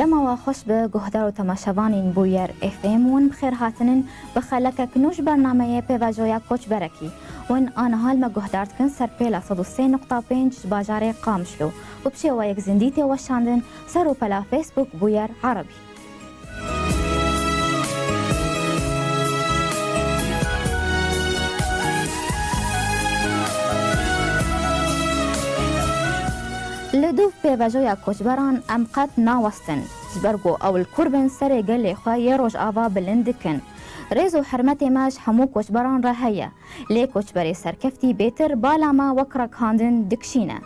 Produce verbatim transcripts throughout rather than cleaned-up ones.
Dema we xweş be guhdar û temaşevanên Bûyer F M, hûn bi xêr hatinin bi xelekek nû ji bernameyê Pêvajoya Koçberekî. Hûn aniha li me guhdar dikin ser pêla sed û sê nokta pênc ji bajarê Qamişlo û bi şêweyek zindî tê weşandin ser rûpela Facebook Bûyer Erebî. Li dûv pêvajoya koçberan em qet nawestin, ji ber ku ew li kur bin serê gelê xwe yê Rojava bilind dikin. Rêz û hurmetê me ji hemû koçberan re heye, lê koçberê serkeftî bêtir bala me wek rekhandin dikişîne,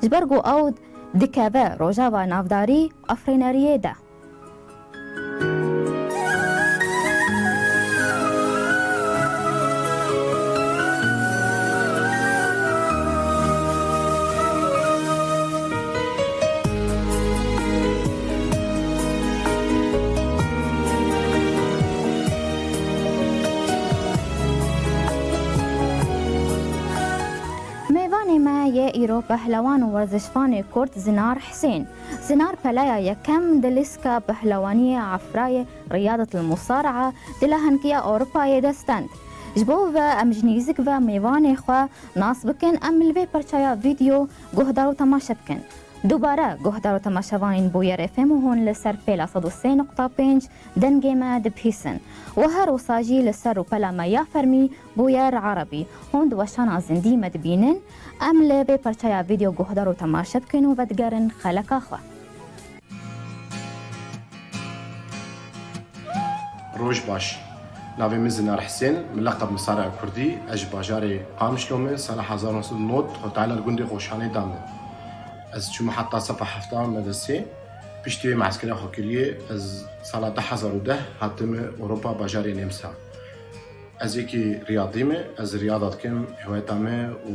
ji ber ku ew dikeve rojeva navdarî û efrêneriyê de. Mêvanê me yê îro pehlewan û werzişvanê kurd Zinar Hisên. Zinar peleya yekem di lîstika pehlewaniyê Afrayê Riyadet el Musaraa di lahenkiya Ewropayê de stend. Ji bo ve em ji nîzik ve mêvanê xwe nas bikin, em li vê parçeya vîdeo guhdar û temaşe bikin. Dubare guhdar û temaşevanên Bûyer F M û hûn li ser pêla sed û sê nokta pênc dengê me dibihîsin. Û her wisa jî li ser rûpela me ya fermî Bûyer Erebî, hûn di weşana zindî me dibînin. Em li vê parçeya vîdeo guhdar û temaşe bikin û vedigerin xeleka xwe. Roj baş. Navê min Zinar Hisên, min leqeb Misara Kurdî, ez ji bajarê Qamişlo me, sala hezar neh sed û nod xwe teala li gundê Xoşanê da me. Ez çûme heta sefa hefta medresê, piştî wê me'skeriya xwe kiriye, ez sala du hezar û deh hatime Ewropa, bajarê Nêmsa. Ez yekî riyadî me, ez riyada dikim, heweta me û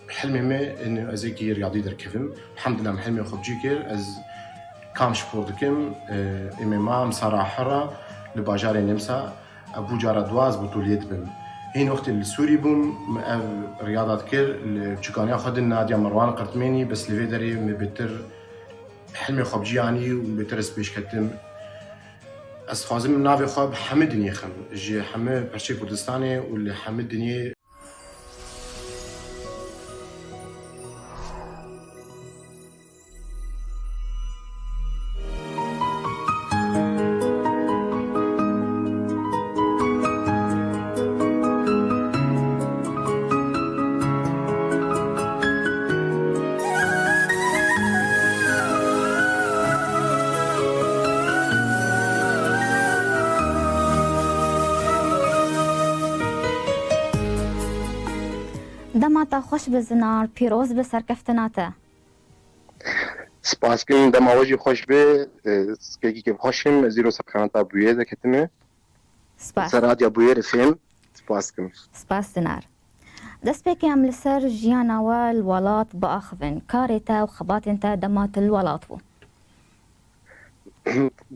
hilmê me, ên ez yekî riyadî derkevim. Elhamdulillah, min hilmê xwe bi cî kir, ez kam spor dikim, e, M M A, misara hera li bajarê Nêmsa, ev bû cara dua ez bi toliyê dibim. Hîn wextê li Sûrî bûm, min ev riyada dikir, li çikaniya xwe din Nadia Merwan Qirtmênî, bes li vê derê min bêtir hilmê xwe bi cî anî û bêtir ez pêş ketim. Ez dixwazim navê xwe bi hemî dinyê xim, ji hemî perçê Kurdistanê û li hemî dinyê. Dema te xweş be Zinar, pîroz be serkeftina te. Spas dikim, dema we jî xweş be. E, kekî kêfxweş im, ez îro ser qenata Bûyê de ketime. Spas. Ser radya Bûyê F M. Spas dikim. Spas Zinar. Destpêkê em li ser jiyana we li welat biaxivin. Karê te û xebatên te dema tu li welat bû.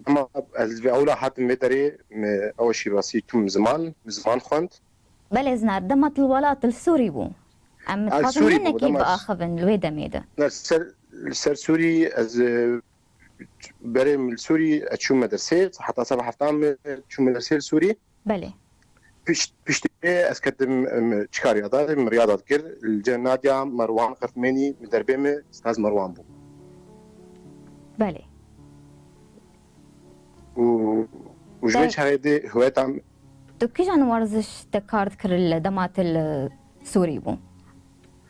Dema ez vê ewla hatim vê derê, me ew şîrwasî çûm ziman, ziman xwend. Belê Zinar, dema tu li welat, li Sûrî bû. Em A, li dixwazin Sûrî bû, hinekî dema biaxivin li wê demê de. Ne, li ser, li ser Sûrî ez, e, berê min li Sûrî, ez çûm medresê, heta seba heftan min çûm medresê li Sûrî. Belê. Pişt-, piştî vê ez ketim, em, çi karî da, min riyada dikir. Li cem Nadia Merwan Qirtmênî, min derbê min Staz Merwan bû. Belê. Û, û ji vê Te- çaxê dê heweta min Tu kîjan werziş te kar dikir li dema tu li Sûrî bû?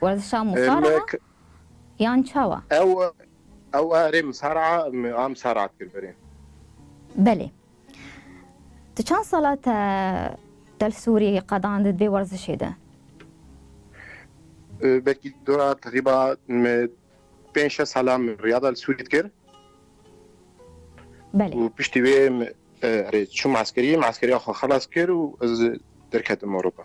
Werzişa E, musara me wa? k- Yan çawa? Ew, ew erê misara, em, a misara dikir berê. Belê. Tu çend sala te, te li Sûrî qedand di vê werzişê de? E, belkî dora teqrîba me pênc şeş sala min riyada li Sûrî dikir. Belê. Û piştî wê min, e, erê, çûm eskeriyê, min eskeriya xwe xelas kir û ez derketim Ewropa.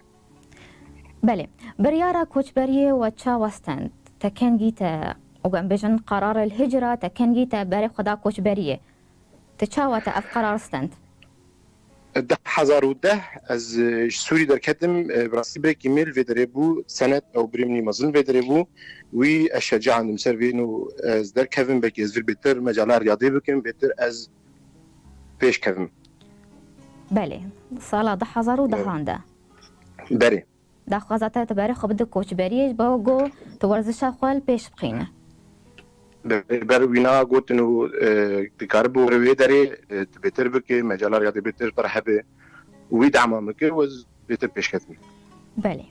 Belê. Biryara koçberiyê we çawa stend? Te kengî te, wek em bêjin, qerarê hicra, te kengî te berê xwe da koçberiyê. Te çawa te ev qerar stend? Di hezar û deh ez, e, ji Sûrî derketim, e, bi rastî birêkî me li vê derê bû, Senet, ew birê min î mezin vê derê bû, wî ez şecaandim ser vê û ez derkevim, belkî ez vir bêtir mecala riyadê bikim, bêtir ez pêş kevim. Belê, sala du hezar û dehan de. Berê. Daxwaza te, tu berê xwe bide koçberiyê, ji bo ku tu werzişa xwe li pêş bixîne. Ber, ber wîna gotin û, e, dikaribû were wê derê, e, tu bêtir bike, mecala riyadê bêtir te re hebe. Wî dema min kir, ez bêtir pêş ketim. Belê.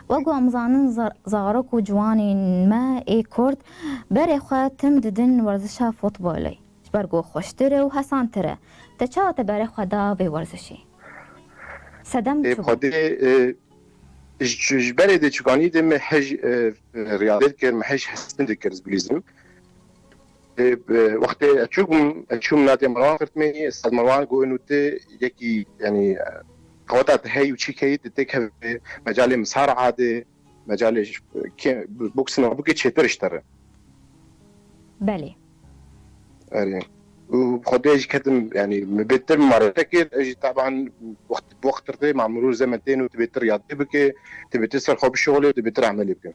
Wek ku em zanin, za-, zarok û ciwanên me ê Kurd berê xwe tim didin werzişa futbolê. Ji ber ku xweştir e û hesantir e. Te çawa te berê xwe da vê werzişê? Sedem Ê, çi bû? Xwedê, e, ji, ji berê de çûkanî de me hej, e, riyadê dikir, me hej hestin dikir, ez bilîzim. E, e, wextê ez çûk bûm, ez çûm nadê Merwan Qirtmênî, Stad Merwan got, û te yekî, yanî, e, qeweta te hey û çîk heyî, te têkeve mecalê misara de, mecalê, e, ke-, boksina bike çêtir ji te re. Belê. Erê. Û Xwedê jî ketim, yanî, min bêtir mare kir, ez jî taban wext, wext rê ma mirûr zemetên û tu bêtir riyadê bike, tu bêtir ser xwe bişuxulê, tu bêtir emelê bike.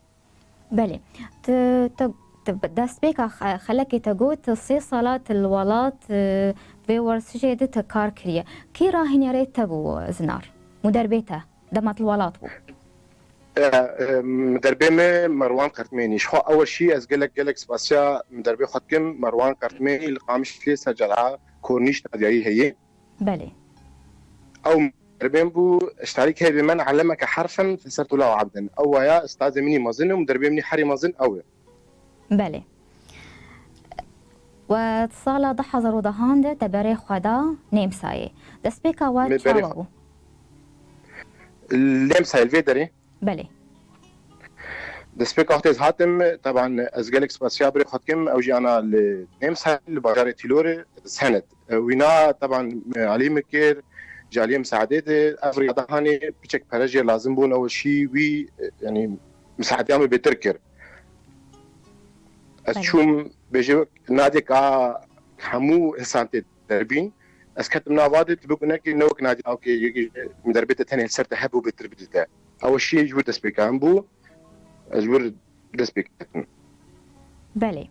Belê. Tu, tu, tu destpêka xe-, xelekê te got, tu sê sala tu li welat, e, vê wersijê de tu kar kiriye. Kî rahînerê te bû, Zinar? Muderbê te, dema tu li welat bû? E, e, muderbê me Merwan Qertmênî. Ji xwe ew şî ez gelek, gelek spasiya muderbê xwe dikim. Merwan Qertmênî li Qamişlê ser cela Kornîş nadiyayî heye. Belê. Ew muderbên bû, ji tarî kevê min elemeke herfin feser tula û abdin. Ew waya stazê min î mezin û muderbê min î herî mezin ew e. Belê. We sala du hezar û dehan de te berê xwe da Nêmsayê. Destpêka we Me berê çawa xwe bû? Nêmsayê li vê derê? Belê. Destpêka wextê ez hatim, teban ez gelek spasiya birê xwe dikim, ew jî ana li Nêmsayê, li bajarê Tîlorê, Senet. E, wîna teban, e, alî min kir, ji aliyê misaedê de, ev riyada hanê piçek pere jê lazim bûn, ew şî wî, e, yanî misaediya min bêtir kir. Ez Belê. çûm, bêje wek nadêk a hemû însan tê derbîn. Ez ketim nava de, tu bik nekî, ne wek nadî, okey, yekî min derbê te tenê ser te hebû bêtir bidî te. Ew şî ji wir destpêka min bû, ez ji wir dest pê ketim. Belê.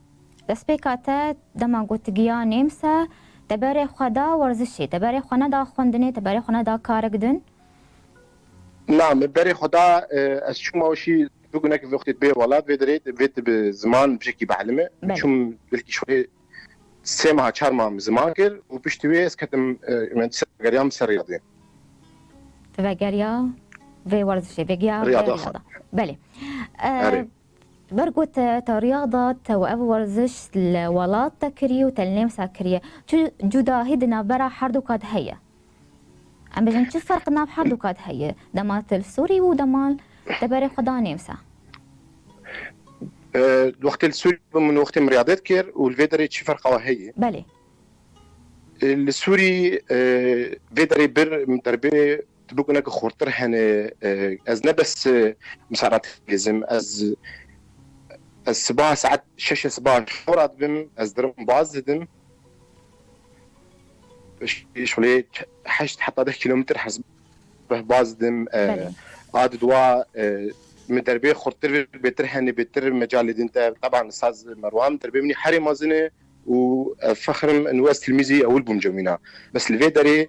Destpêka te dema gotigiya Nêmse, te berê xwe da werzişê, te berê xwe neda xwendinê, te berê xwe neda karek din? Na, min berê xwe da, e, ez çûma wişî bigune ki vextê bê welat vê derê, vê tu bi ziman bişekî bielime. Belê. Çûm belkî şwê sê meha, çar meha min ziman kir û piştî wê ez ketim, e, min ser geriya min ser riyadê. Tu vegeriya vê werzişê, vegiya vê Riyada xwe. riyada. Belê. E, Erê. Ber ku te, te riyada te û ev werziş li welat te kiriye û te li Nêmsa kiriye. Çi cudahî di navbera herduka de heye? Em bêjin, çi ferq nav herduka de heye? Dema te li Sûrî û dema te berê xwe da Nêmsa? E, wextê li Sûrî bûm, min wextê min riyadê dikir û li vê derê çi ferqa we heye? Belê. E, li Sûrî, e, vê derê bir min derbê tu bigune ki xurtir hene, e, ez ne bes, e, misarat lêzim, ez, ez sibaha saet şeşê sibaha şora dibim, ez dirim baz didim. Ş-, şulê heşt heta deh kilometre hez baz didim, e, Belê. a di dua, e, min derbê xurtir bêtir hene, bêtir mecalê din te. Teban saz Merwan, derbê min herê mezin e û, e, fexrim û ez tilmîzî ewil bûm cemîna. Bes li vê derê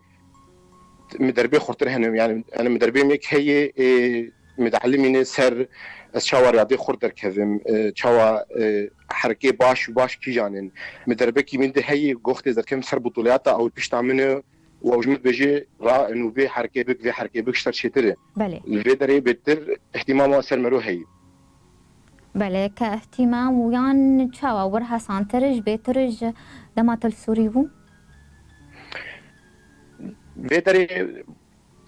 min derbê xurtir hene, yani, yani min derbê min yek heye, ê, min dielîmîne ser ez çawa riyadê xurt derkevim, e, çawa, e, herekê baş û baş kîjan in. Min derbekî min de heye, goxtê ez derkevim ser butuliyata ew pişta min e û ew ji min dibêje, ra, nû vê herekê bik, vê herekê bik ji te çêtir e. Belê. Li vê derê bêtir îhtîmama ser mero heye. Belê, ke îhtîmam û yan çawa wir hesantir ji bêtir ji dema tu li Sûrî bû? Vê derê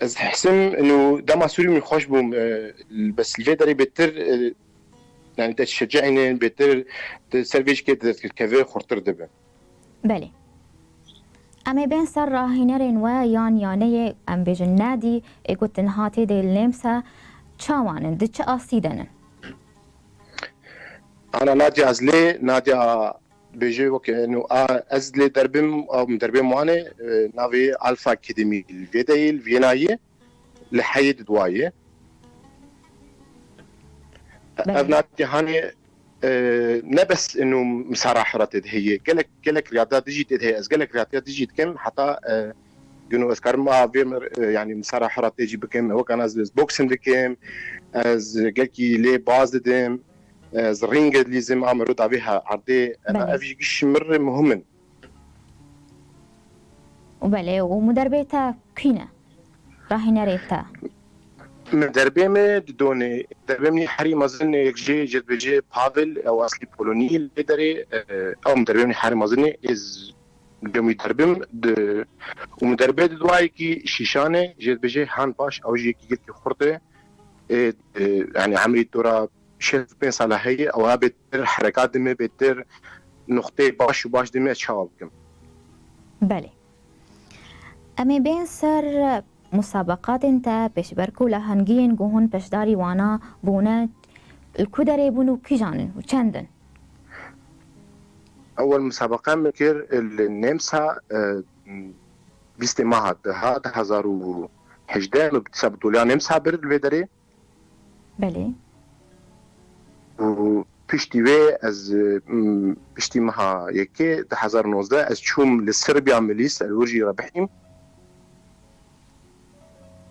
ez hesîm û dema Sûrî min xweş bûm, e, bes li vê derê bêtir, e, yani te şeceyne bêtir, te ser vê jikê te destkeftî xurtir dibe. Belê. Em ê bên ser rahînerên we yan yaneyê, em bêjin, Nadî, ê ku tu niha tê de li Nêmsa, çawan in, di çi astî de ne? Ana Nadya ez lê, Nadya dibêje weke, no, a, ez lê derbim, a, min derbê wan e, e, navê Alpha Academy li vê de ye, li Viyena ye, li heyê di dua ye. Belê. Ev natihanê, e, ne bes inu misara hira tê de heye, gelek, gelek riyada dijî tê de heye. Ez gelek riyada dijî dikim, heta, e, gino ez karim a vê mir, e, yani misara hira tê jî bikim, wek ana ez, ez boxing dikim, ez gelkî lê baz didim, ez ring dilîzim, a miro davê ha erdê, ena Belê. ev jî giş mir muhim in. Û belê, û muderbê te kî ne? Rahînerê te? Min derbê me di donê, derbê min herî mezin yek jê, jê dibêje Pavel, ew aslî Polonî li vê derê, e, ew min derbê min herî mezin ê, ez gemî derbim di, û min derbê di duayekî şîşan e, jê dibêje han baş, ew jî yekî gelkî xurt e, e, e, yani emrî dora şêst û pênc sala heye, ew ha bêtir hereka dime, bêtir nuqteyê baş û baş dime, ez çawa bikim? Belê. Em ê bên ser musabeqatên te, pêşberk û lehengiyên ku hûn peşdarî wana bûne, li ku derê bûn û kîjan in û çend in? Ewel musabeqa min kir li Nemsa, e, bîstê meha deha, du hezar û hejdeh, min dîsa bi toliya Nemsa bir li vê derê. Belê. Û piştî wê ez, m, piştî meha yekê du hezar û nozdeh ez çûm li Serbiya milîs, el wir jî rebihîm.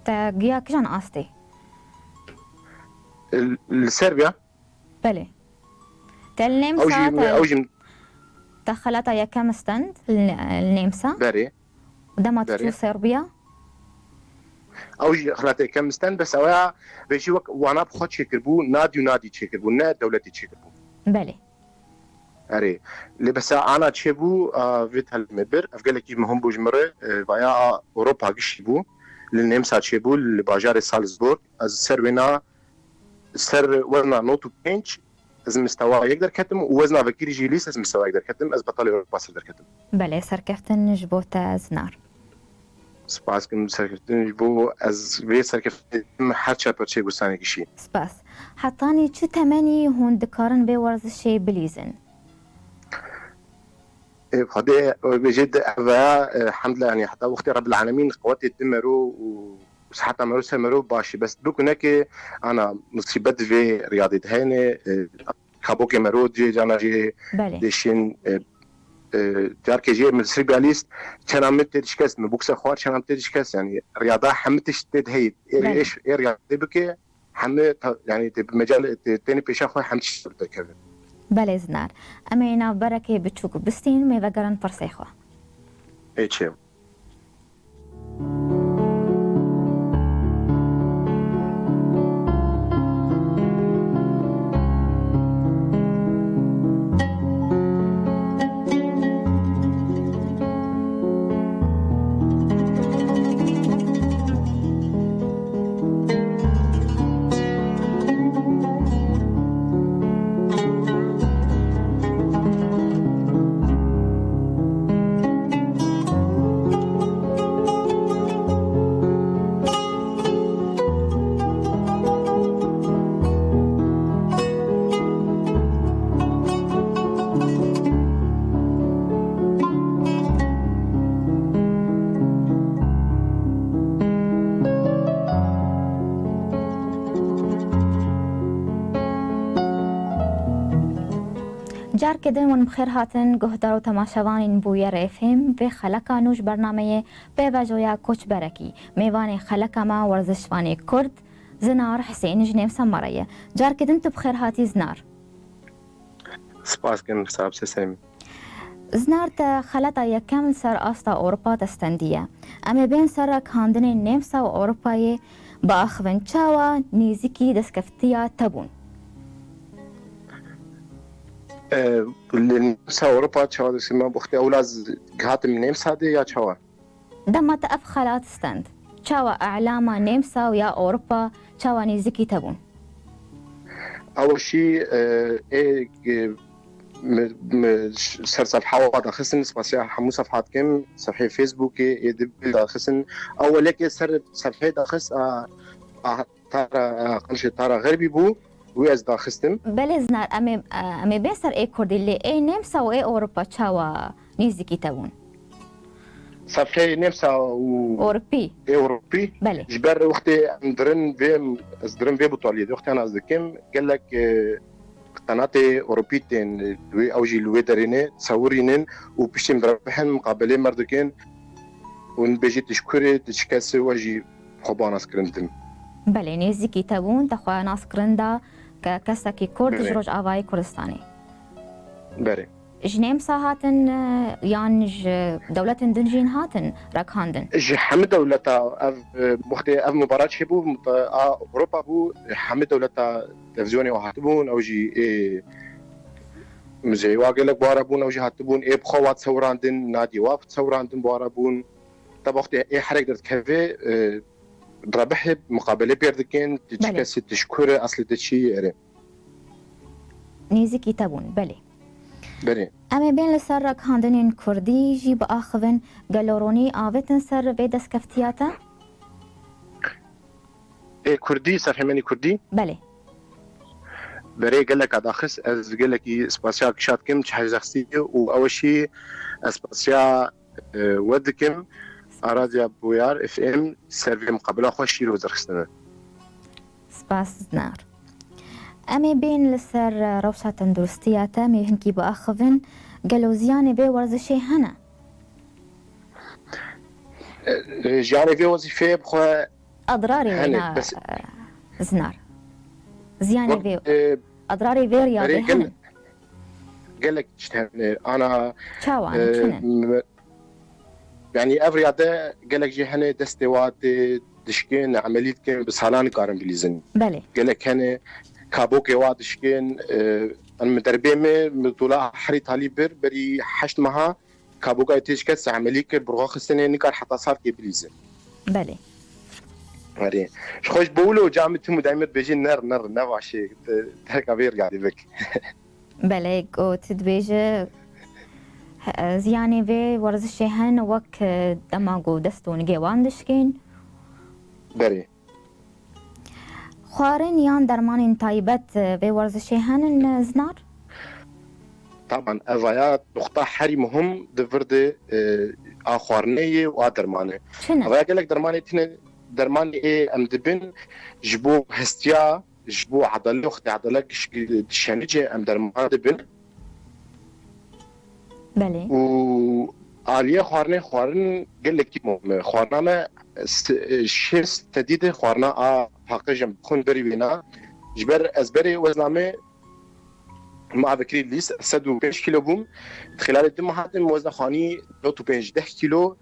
Te giya kijan astê? Li, li Serbiya? Belê. Te li Ew jî, Nemsa, te, ew jî te xelata yekem stend li, li Nemsa? Berê. Dema tu Berê. çû Serbiya? Ew jî xelatê yekem stend, bes ew ya vê jî wek wana bi xwe çêkiribû, nadî û nadî çêkiribû, ne dewletê çêkiribû. Belê. Erê. Lê bes ana çêbû, a, vê telmê bir, ev gelekî muhim bû ji min re, e, vaya a Ewropa giştî bû, li Nemsa çêbû, li bajarê Salzburg. Ez ser wêna, ser wezna nod û pênc, ez mistewa yek derketim û wezna vekirî jî lîst ez mistewa yek derketim, ez betalê Ewropa ser derketim. Belê, serkeftin ji bo te Zinar. Spas kim serkeftin ji bo ez vê serkeftinê her çar perçeyê Kurdistanê gişî. Spas. Hetanî çi temenî hûn dikarin vê werzişê bilîzin? Ê, Xwedê, e, bêjê de ev veya, e, hemd lê, yani, heta wextê Rebbil Alemîn qewetê di mero û siheta mero ser mero başî. Bes biku neke, ana, musîbet vê riyadê de hene, e, kabokê mero cê cana jê Belê. dêşin, e, e, carkê jê min sirbiya lîst, çena min tê dişkest, min bukse xwar, çena min tê dişkest, yani, riyada hemî tişt tê de heyî. Ê, Belê. êş, ê riyadê bike, hemî ta-, yani, tê bi mecal, tê, tênê pêşa xwe hemî tişt derkeve. Belê Zinar. Em ê navberekê biçûk bistîn, mê vegerin pirsê xwe. Ê çi? Carkê din hûn bi xêr hatin, guhdar û temaşevanên Bûyer F M. Vê xeleka nû ji bernameyê Pêvajoya Koçberekî, mêvanê xeleka me werzişvanê Kurd, Zinar Hisên ji Nêmsa me re ye. Carkê din tu bi xêr hatî Zinar. Spas kim, sab sesemî. Zinar, te xelata yekem li ser asta Ewropa te stendiye. Em ê bên ser ragihandinên Nêmsa û Ewropayê biaxivin. Çawa nêzîkî destkeftiya te bûn? E, li Nêmsa Ewropa çawa destê me, wextê ewla z-, gihatim Nêmsa de ya çawa? Dema te ev xelat stend, çawa elama Nêmsa û ya Ewropa çawa nêzîkî te bûn? Ew şî, e, ê, e, mi, mi ser sefha wa daxistin, spasiya hemû sefha dikim, sefhê Facebookê ê di daxistin. Ewelekê ser sefhê daxist, a, a, Tara, e, qenşê Tara Xerbî bû. Wî ez daxistim. Belê Zinar, em ê, em ê bên ser ê Kurdî, lê ê Nemsa û ê Ewropa çawa nêzîkî te bûn? Sefreyê Nemsa û Ewropî. Ewropî. Belê. Ji ber wextê em dirin vê, ez dirin vê mutaliyê de, wextê nas dikim, gelek, e, qenatê Ewropî tên, e, wê ew jî li wê derê ne, sewirînin û piştî em direbihin, miqabelê me dikin û nibêjî tu ji kurê, tu çi kesê, we jî xwe ba nas kirin din. Belê, nêzîkî te bûn, te xwe nas kirin da ke kesekî Kurd ji Belê. Rojavayê Kurdistanê. Belê. Ji Nemsa hatin, e, yan ji dewletên din jîn hatin rekhandin? Ji hemî dewleta ev, e, wextê ev mubara çêbû, a Ewropa bû, hemî dewleta televîzyonê û hatibûn, ew jî ê muzeyê wa gelek bara bûn, ew jî hatibûn, ê bi xwe wa sewirandin, nadî wa sewirandin bara bûn. Te wextê ê herek derdikeve, e, rebihê muqabele pêr dikin, tu çi Belê. Kesî, tu ji kur e, eslê te çi ye, erê. Nêzîkî te bûn, belê. Belê. Em ê bên li ser rekhandinên kurdî jî biaxivin. Gelo ronî avêtin ser vê destkeftiya te? Ê kurdî, serhêmenî kurdî? Belê. Berê gelek daxist, ez gelekî spasiya kişa dikim, çi hejzexsî û ew jî ez spasiya, e, we dikim. A Radya Boyar F M ser vê muqabela xwe şîrove derxistine. Spas Zinar. Em ê bên li ser, e, rewşa tenduristiya te, em ê hinkî biaxivin. Gelo ziyanê vê werzişê hene? E, e, jiyanê vê wezîfeyê bi xwe Edrarê hene, wêna, bes e, Zinar. Ziyanê Wek, vê, e, edrarê vê riyadê erê gel-, hene? Gelek tişt hene. Ana, Çawa hene, e, çi ne? m-, Yani ev riyade gelek jî hene destê wa tê dişkin, emelî dikin, bi salan nikarin bilîzin. Belê. Gelek hene kabokê wa dişkin, e, em derbê me, mi dola herî talî bir, berî heşt meha kaboka tê ji kes emelî kir, bi rûxa xistinê nikar heta salkê bilîzin. Belê. Erê. Ji xwe ji bo wilo camî tim û daîmê dibêjin ner, ner, ne vaşê, te-, terka vê riyadê bik. Belê, ku tu dibêje, he, ziyanê vê werzişê hene wek, e, dema ku dest û nigê wan dişkên. Berê. Xwarin yan dermanên taybet, e, vê werzişê henin, e, Zinar? Taban, evaya nuqta herî muhim di vir de, e, a xwarinê ye û a dermanê. Çi ne? Evaya gelek dermanê tine, dermanê ê em dibin ji bo hestiya ji bo edale, wextê edale giş-, dişenice em derman dibin. Belê. Û aliyê xwarinê, xwarin gelekî muhim e. Xwarina me s-, şêst sedî de xwarina a paqij em dixwin berî wêna. Ji ber ez berê wezna me, me avekirî lîst, sed û pênc kîlo bûm. Di xîlalê du meha de min wezna xwanî nod û pênc deh kîlo.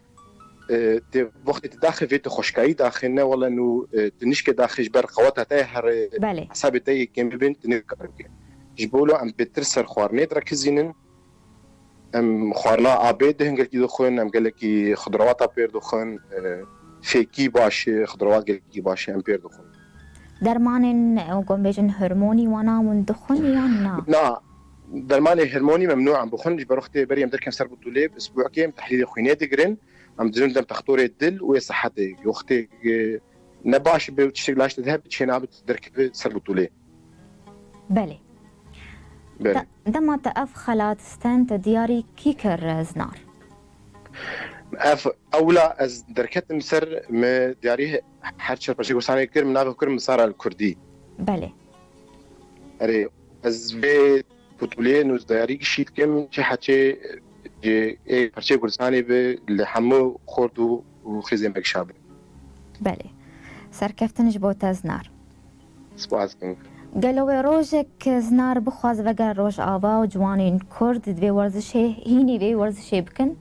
E, tê, wextê tu daxê vê tu xweşkayî daxê ne wele nû, e, tu nişkê daxê ji ber qeweta te here Belê. Hesabê te yê kêm bibin, tu nikare bikî. Ji bo wilo em bêtir ser xwarinê direkizînin. Em xwarina abê di hingelkî dixwin, em gelekî xudrawata pêr dixwin, e, fêkî baş e, xudrawat gelekî baş e, em pêr dixwin. Dermanên, e, ku em bêjin hormonî wana hûn dixwin yan na? Na, dermanê hormonî memnû em bixwin, ji ber wextê berî em derkevin ser butûlê, bi isbûkê em tehlîlê xwînê digirin. Em dizin dem textorê dil û ê sihetê. Wextê, e, ne baş be û tiştek laş te hebe çê nabe derkeve ser butûlê. Belê. Belê. De-, dema te ev xelat stent diyarî kî kir, Zinar? Ev ewla ez derketim ser, me diyarî her çar parçeyê Kurdistanê kir, min navê xwe kir Misara li Kurdî. Belê. Erê, ez vê butûlê nûzdeyarî gişî dikim, çi heçê, e, ê parçeyê Kurdistanê bi li hemû xort û, û xêzên me gişa bi. Belê. Serkeftin ji bo te Zinar. Spas dikim. Gelo wê rojek Zinar bixwaz veger Rojava û ciwanên Kurd di vê werzişê, hînî vê werzişê bikin?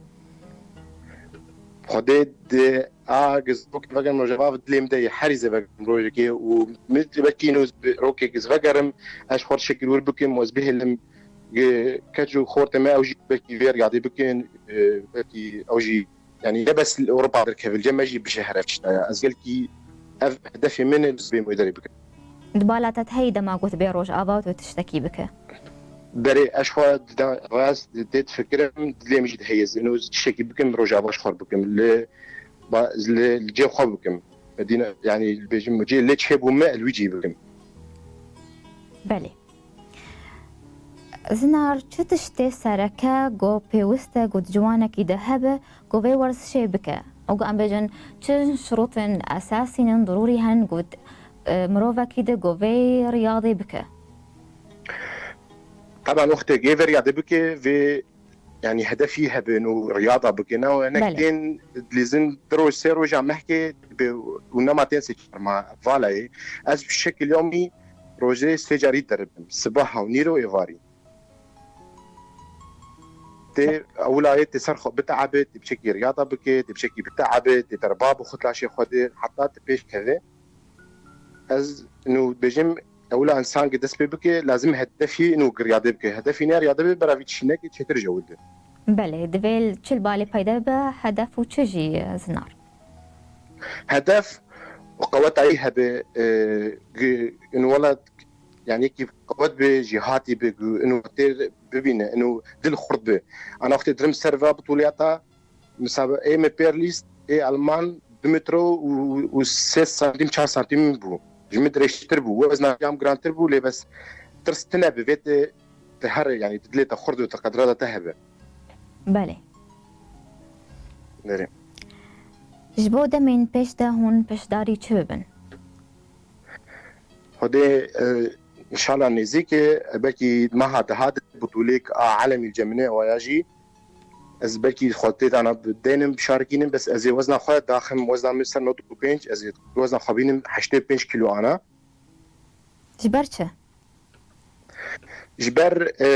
Xwedê di a gizok vegerim Rojava, dilê min de yê herî zê vegerim rojekê û min belkî nû rokê giz vegerim, ez xwe şekil wir bikim û ez bihêlim, gi-, keç û xortê me ew jî belkî vê riyadê bikin, e, belkî ew jî, yani ne bes li Ewropa derkevin, cem me jî bije here tişta ya. Ez gelkî ev hedefê min e, ez bê wê derê bikim. Di bala te heyî dema got bê Rojava û tu tiştekî bike? Berê, ez xwe dida rast dê difikirim, dilê min jî diheyê ez êno tiştekî bikim, Rojava ji xwe bikim. Li, ba, li, li cê xwe bikim. Medîne, yani, bêjim, cê lê çê bû me, el wî cî bikim. Belê. Zinar, çi tiştê sereke ku pêwist e ku di ciwanekî de hebe ku vê werzişê bike? Û ku em bêjin, çi şirûtên esasî in, dirûrî hene ku, e, mirovekî de ku vê riyadê bike? Taban wextê ku vê riyadê bike, vê, yanî hedefî hebe û riyada bike. Ne, hinek Belê. tên dilîzin du roj, sê roja mehkê dibe û nema tên sê çar ma vala ye. Ez bi şekil yomî rojê sê carî deribim. Sibaha û nîro êvarî. Tê ewla yê tê ser xwe biteebe, tê biçekî riyada bike, tê biçekî biteebe, tê terba bi xwe laşê xwe de, heta tê pêş keve. Ez nû bêjim, ewla însan ki dest pê bike, lazim hedefî nû riyade bike. Hedefî ne riyade be, bera vî tişî neke, çêtir ji ewil de. Belê, divê çi li balê peyde be, hedef û çi jî, Zinar? Hedef û qeweta yî hebe, e, gi-, û wela, yanî ki qewet be, jîhatî be, gu-, û tê bibîne, û dil xurt be. Ana wextê dirim ser va butuliyata, misabe, ê me pêr lîst, ê Alman du metro û, û sê santim, çar santim bû. Ji min dirêjtir bû. Wezna yam girantir bû, lê bes tirs tine bi vê te, te here, yanî dilê te xurt û te qedra de te hebe. Belê. Nerê. Ji bo demên pêş de hûn piştdarî çi bibin? Xwedê, e, înşallah nêzîkê, belkî meha deha de butûlêk a alemî li cemine waya jî. Ez belkî xwe tê dana bi-, denim, bişarikînim, bes ez ê wezna xwe daxim, wezna min ser nod û pênc, ez ê wezna xwe bînim heştê û pênc kîlo ana. Ji ber çi? Ji ber, e,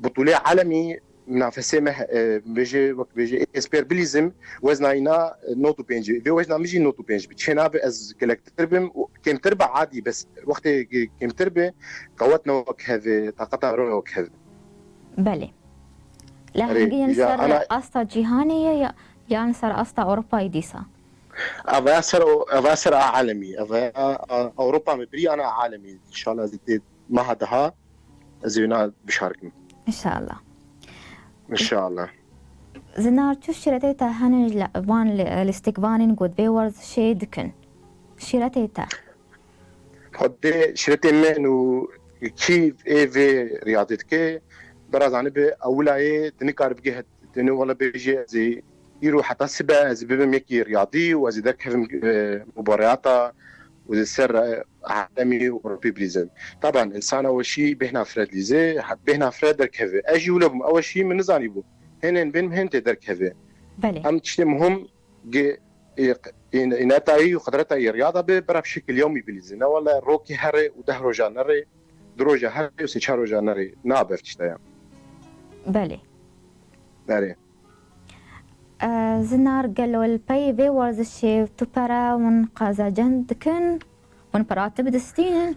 butûlê alemî minafesê me, e, bêje, wek bêje, ez pêr bilîzim, wezna îna, e, nod û pênc. Vê wezna min jî nod û pênc bi. Çênabe ez gelektir bim û kêmtir be adî, bes wextê kêmtir be, qewet ne wek heve, taqeta ro ne wek heve. Belê. Erê, Lehengiyên ya ser ana asta cîhanê ye ya, yan ser asta Ewropayê dîsa? Eva ser o-, eva ser a alemî. Eva a, a, Ewropa me birî ana alemî. Înşallah ez ê tê meha deha ez ê wina bişarikim. Înşallah. Înşallah. Zinar, çi şîretê te hene ji le-, van li-, lîstikvanên ku di vê werzişê dikin? Şîretê te? Xwedê şîretê min û kî ê vê riyadê dike, bera zanibe ewila yê tu nikare bigê het-, tu ne wele bêjê ez ê îro heta sibe ez ê bibim yekî riyadî û ez ê derkevim, e, mubareyata û di ser, e, alemî Ewropî bilîzim. Taban, insana weşî bêhna fire dilîze, he-, bêhna fire derkeve. Ez jî wile bûm, ew weşî min nizanîbû. Hênên bên hên tê derkeve. Belê. Em tiştê muhim gi-, ê, ê, ê netayî û qudreta yê riyada be, bira bi şekil yewmî bilîze. Ne wele rokê here û deh roja nere, du roja here û sê çar roja nere. Nabe ev tişta ya. Belê. Belê. E, Zinar, gelo li pey vê werzişê tu pere hûn qezencend dikin? Hûn pera tu bidistînin?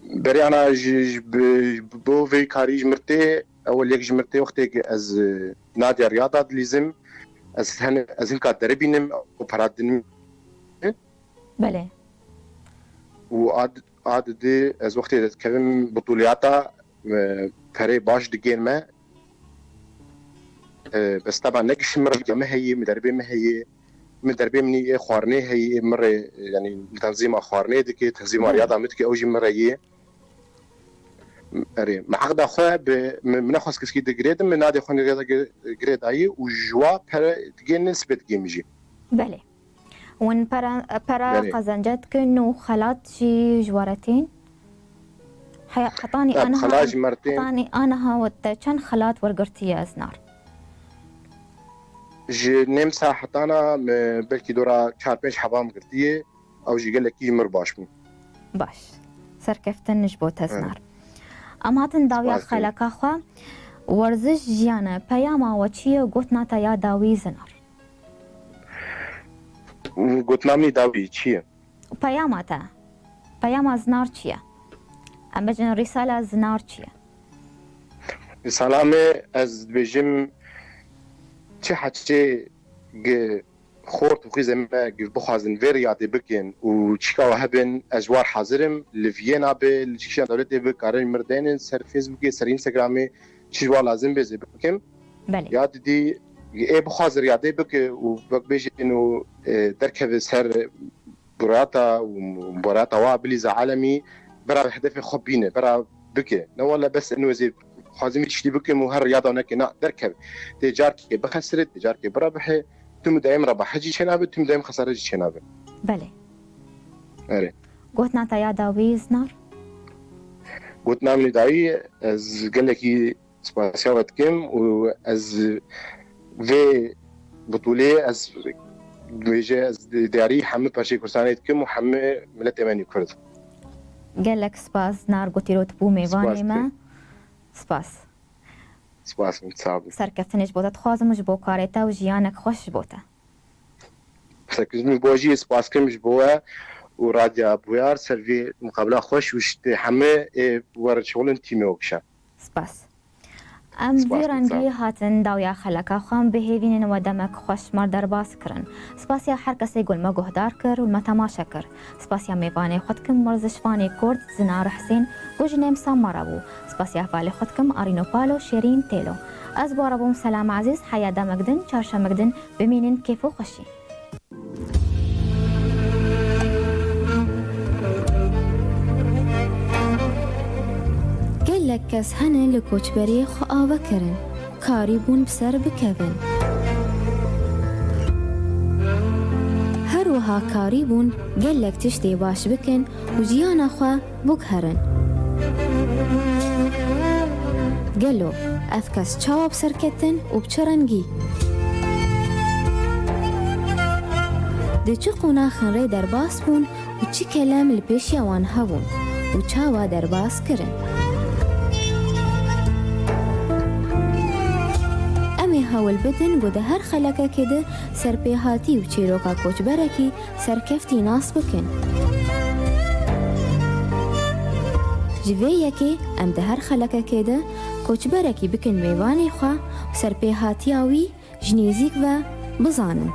Berê ana ji, ji bi, bo vê karî ji mir tê, ewel yek ji mir tê wextê ku ez, e, Nadia riyada dilîzim, ez hen-, ez hinka deribînim û pera dinim. Belê. Û ad-, a didî ez wextê dikevim butûliyata, e, perê baş digên me. E, bes teba ne gişî min rêya me heye, min derbê me heye. Min derbê minî ê xwarinê heye, min rê, yanî tenzîma xwarinê dike, tenzîma Belê. riyada min dike, ew jî min re yê. Erê, min eqda xwe bi, min, min nexwest keskî digirêdim, min nadê xwe nirêda gi-, girê dayî û ji wa pere digê nisbet digê min jî. Belê. Hûn pera, pera Belê. qezenc dikin û xelat jî ji we re tên? He-, hetanî Tab, aniha xelat an-, ji me re tên. hetanî aniha we te çend xelat wergirtiye, Zinar? Ji nêm saetana me belkî dora çar pênc heba min girtiye, ew jî gelekî ji mir baş bûn. Baş. Serkeftin ji bo te, Zinar. Em hatin dawiya Spas dikim. xeleka xwe. Werziş jiyan e, peyama we çi ye, gotina te ya dawî, Zinar? Gotina min dawî çi ye? Peyama te. Peyama Zinar çi ye? Em bêjin rîsala Zinar çi ye? Rîsala me, ez dibêjim, çi heçê gi-, xort û xwîzê me gi-, bixwazin vê riyadê bikin û çika we hebin, ez ji war hazir im, li Viyena be, li çikişan dewletê be, karin mir denin ser Facebookê, ser Instagramê, çi ji war lazim be, ez ê bikim. Belê. Ya didî, ê bixwaze riyadê bike û wek bêjin û, e, derkeve ser burata û burata wa bilîze alemî, bera hedefê xwe bîne, bera bike. Ne wele bes eno ez ê xwazim vî tiştî bikim û her yada neke, na, derkeve. Tê carkê bixesire, tê carkê birebihê, tu midayim rebahet jî çênabe, tu midayim xesare jî çênabe. Belê. Erê. Gotina te ya dawî Zinar? Gotina min dawî, ez gelekî spasiya we dikim û ez vê bitûlê ez dibêje ez diyarî hemî perçeyê Kurdistanê dikim û hemî miletê me nî Kurd. Gelek spas Zinar, gotî ro tu bû mêvanê me. Spas. Spas, min sağ ol. Serkeftinê ji bo te dixwazim û ji bo karê te û jiyanek xweş ji bo te. Serkeftinê bo jî spas kim ji bo we û Radya Bûyar ser vê muqabela xweş û ji te hemî ê werçolin tîmê we kişe. Spas. Em vî rengî hatin dawiya xeleka xwe, em bihêvînin we demek xweş me derbas kirin. Spasiya her kesê ku li me guhdar kir û li me temaşe kir. Spasiya mêvanê xwe dikim, werzişvanê Kurd Zinar Husên ku ji Nemsa me re bû. Spasiya hevalê xwe dikim, Arîno Palo, Şêrîn Têlo. Ez bi we re bûm Selam Ezîz, heya demek din, çarşemek din, bimînin kêf û xweşî. Gelek kes hene li koçberiyê xwe ava kirin, karîbûn bi ser bikevin. Her wiha karîbûn gelek tiştê baş bikin û jiyana xwe biguherin. Gelo ev kes çawa bi ser ketin û bi çi rengî? Di çi qonaxên rê derbas bûn û çi kelem li pêşiya wan hebûn û çawa derbas kirin? Em ê hewl bidin ku di her xelekekê de serpêhatî û çîroka koçberekî serkeftî nas bikin. Ji vê yekê em di her xelekekê de koçberekî bikin mêvanê xwe û serpêhatiya wî ji nêzîk ve bizanin.